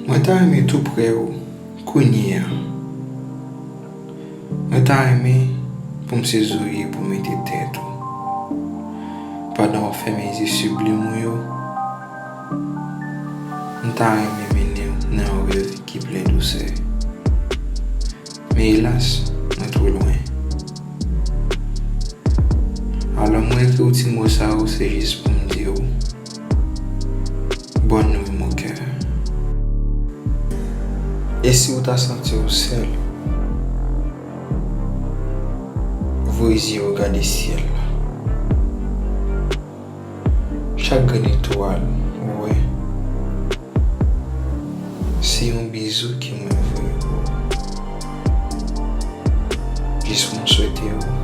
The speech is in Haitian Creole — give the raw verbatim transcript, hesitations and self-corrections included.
Mwen ta renmen tou prè w kounye a. Mwen ta renmen pou m se zorye pou mete tèt ou. Pandan w fèmen zye siblim ou yo, m ta renmen mennen w nan yon rèv ki plen dousè. Men elas, mwen twò lwen. Alò, mwen ekri w ti mo sa yo, se jis pou m di w bonne nuit, mon cœur. E si w ta santi w sèl, voye zye w gade syèl la. Chak grenn etwal ou wè, se yon bizou ke mwen voye pou ou. Jis pou m swete w